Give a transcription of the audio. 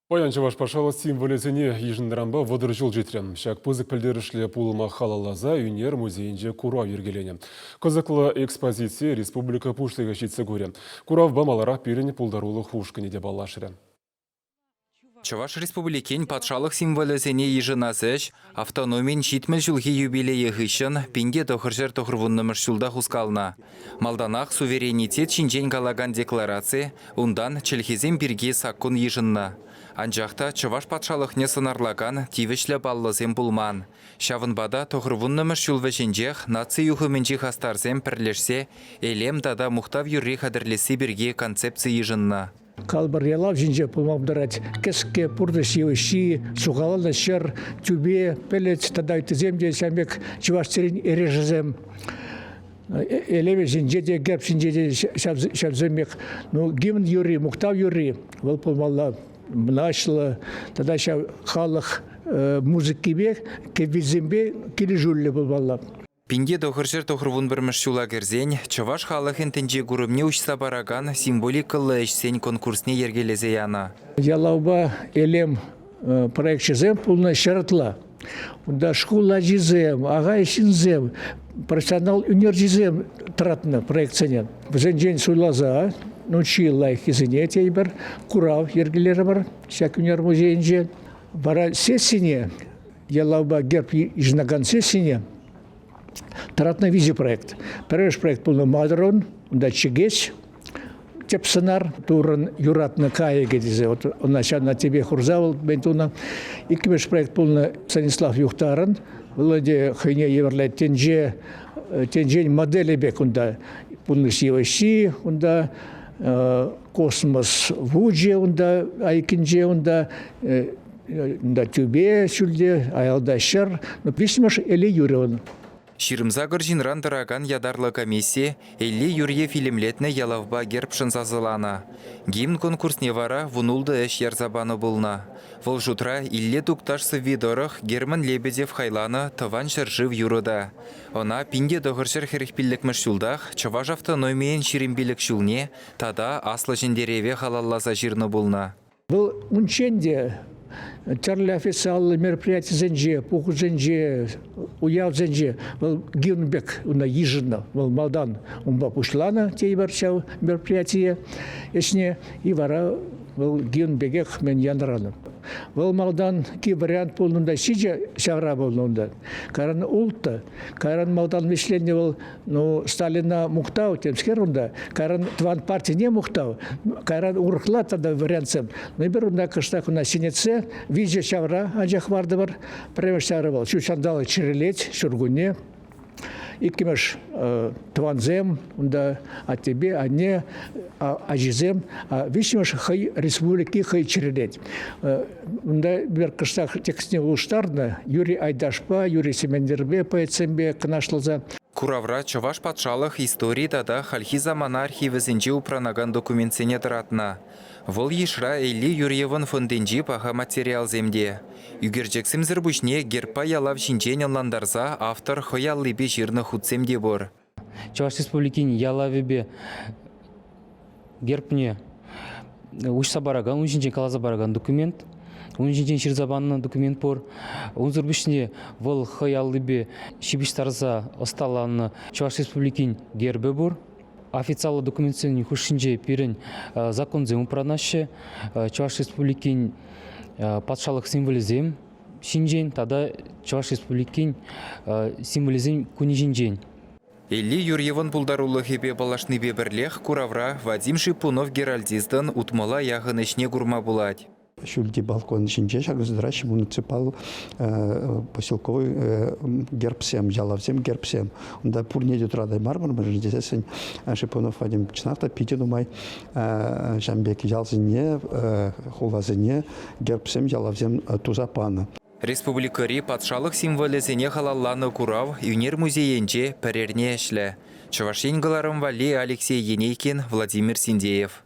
Паян Чӑваш патшалӑх символӗсене йышӑннӑранпа 30 ҫул ҫитрӗ. Ҫак пысӑк пӗлтерӗшлӗ пулӑма халалласа ӳнер музейӗнче курав йӗркеленӗ. Кӑсӑклӑ экспозицие республика Пуҫлӑхӗ ҫитсе курӗ. Куравпа маларах пирӗн пултарулӑх ушкӑнӗ те паллашрӗ. Чӑваш Республикин патшалӑх символӗсене йышӑнас ӗҫ автономин 70 ҫулхи юбилейӗ хыҫҫӑн 1990-мӗш ҫулта хускалнӑ. Малтанах суверенитет ҫинчен калакан деклараци, унтан чӗлхесем пирки саккун йышӑннӑ. Анчах та Чӑваш патшалӑхне сӑнарлакан тивӗҫлӗ паллӑсем пулман. Ҫавӑнпа та 90-мӗш ҫул вӗҫӗнчех наци юхӑмӗнчи хастарсем пӗрлешсе элем тата мухтав юрри хатӗрлесси пирки концепци йышӑннӑ. Калпӑр ялав ҫинче пулма пултарать. Кӗске пурнӑҫ йывӑҫҫи, сухаллӑ ҫӗр, тӳпе, пӗлӗт тата ыттисем те ҫавӑн пек чӑваш тӗррин эрешӗсем. Элеве ҫинче те, герб ҫинче те ҫавсемех. Ну, гимн юрри, мухтав юрри вӑл пулмалла мӑнаҫлӑ тата ҫав халӑх музыкипе, кӗввисемпе килӗшӳллӗ пулмалла. 1991 ҫула кӗрсен чӑваш халӑхӗн тӗнче курӑмне уҫса паракан символикӑллӑ ӗҫсен конкурсне йӗркелесе янӑ. Ялавпа элем проекчӗсем пулнӑ ҫӗртла. Унта шкул ачисем, ахаль ҫынсем, профессионал ӳнерҫисем тӑратнӑ проектсене. Вӗсенчен суйласа, ну, чи лайӑххисене тейӗпӗр, курав йӗркелерӗмӗр ҫак ӳнер музейӗнче. Вара сессине, ялавпа герб йышӑнакан сессине тӑратнӑ виҫӗ проект. Пӗрремӗш проект пулнӑ Мадрон, унта Чӗкеҫ, тӗп сӑнар Туррӑн юратнӑ кайӑкӗ тесе вот ӑна ҫавна тӗпе хурса вӑл мӗн тунӑ. Иккӗмӗш проект пулнӑ Станислав Юхтарӑн. Вӑл ӗнтӗ хӑйне евӗрлӗ тӗнче тӗнчен моделӗ пек унта пурнӑҫ йывӑҫҫи, унта космос вучӗ унта айккинче унта унта тӳпе ҫӳлте, аялта ҫӗр. Ну, виҫҫӗмӗш Элли Юрьевӑн. 28 ҫынран тӑракан ятарлӑ комисси Элли Юрьев илемлетнӗ ялавпа гербшӑн сасӑланӑ. Гимн конкурсне вара 16 ӗҫ ярса панӑ пулнӑ. Вӑл шутра Илле Тукташ сӑвви тӑрӑх Герман Лебедев хайланӑ Тӑван ҫӗршыв юрӑ та. Ӑна 1945 ҫултах Чӑваш автономийӗн 25 ҫулне тата Аслӑ Ҫӗнтерӗве халалласа ҫырнӑ пулнӑ. Вӑл унччен те тӗрлӗ официаллӑ мероприятисенче, пухусенче, уявсенче вӑл гимн пек ӑна йышӑннӑ. Вӑл малтан унпа пуҫланӑ тейӗпӗр ҫав мероприятие ӗҫне, и вара вӑл гимн пекех мӗн янӑранӑ. Вӑл малтан ки вариант пулнӑ унта, ҫичӗ ҫавра пулнӑ унта. Кайран улттӑ. Кайран малтан вӗҫленнӗ вӑл Ну, Сталина мухтав темскер унта, кайран тӑван партине мухтав, кайран урӑхла тата вариантсем. Ну, эпир унта кӑштах ӑна ҫӗнетсе виҫӗ ҫавра анчах хӑвартӑмӑр. Пӗрремӗш ҫавра вӑл ҫут ҫанталӑк чӗрӗлет ҫуркунне. Иккӗмӗш тӑвансем, унта аттепе анне, ачисем. Виҫҫӗмӗш хӑй республики хӑй чӗрӗлет. Унта эпир кӑштах текстне улӑштарнӑ. Юрий Айдашпа, Юрий Сементерпе поэтсемпе канашласа. Куравра Чӑваш патшалӑх истори тата хальхи самана архивӗсенче упранакан документсене тӑратнӑ. Вӑл йышра Элли Юрьевӑн фондӗнчи паха материалсем те. Ӳкерчӗксемсӗр пуҫне гербпа ялав ҫинчен ӑнлантарса автор хӑй аллипе ҫырнӑ хутсем те пур. Чӑваш Республикин ялавӗпе гербне уҫса паракан, ун ҫинчен каласа паракан документ, ун ҫинчен ҫырса панӑ документ пур. Унсӑр пуҫне вӑл хӑй аллипе ҫыпӑҫтарса ӑсталанӑ Чӑваш Республикин гербӗ пур. Официаллӑ документсен хушшинче пирӗн законсем упранаҫҫӗ. Чӑваш Республикин патшалӑх символӗсем ҫинчен тата Чӑваш Республикин символӗсен кунӗ ҫинчен. Элли Юрьевӑн пултарулӑхӗпе паллашнипе пӗрлех куравра Вадим Шипунов геральдистӑн утмӑла яхӑн ӗҫне курма пулать. Ҫӳлти балкон ҫинче ҫакӑнса тӑраҫҫӗ муниципал поселковый гербсем, ялавсем, гербсем. Унта пурне те тӑратаймарӑмӑр, мӗншӗн тесессӗн Шипунов Вадим чӑнах та питӗ нумай ҫавӑн пек ялсене, хуласене гербсем, ялавсем туса панӑ. Республикӑри патшалӑх символӗсене халалланӑ курав ӳнер музейӗнче пӗр эрне ӗҫлӗ. Чӑваш Ен кӑларӑм валли Алексей Енейкин, Владимир Синдеев.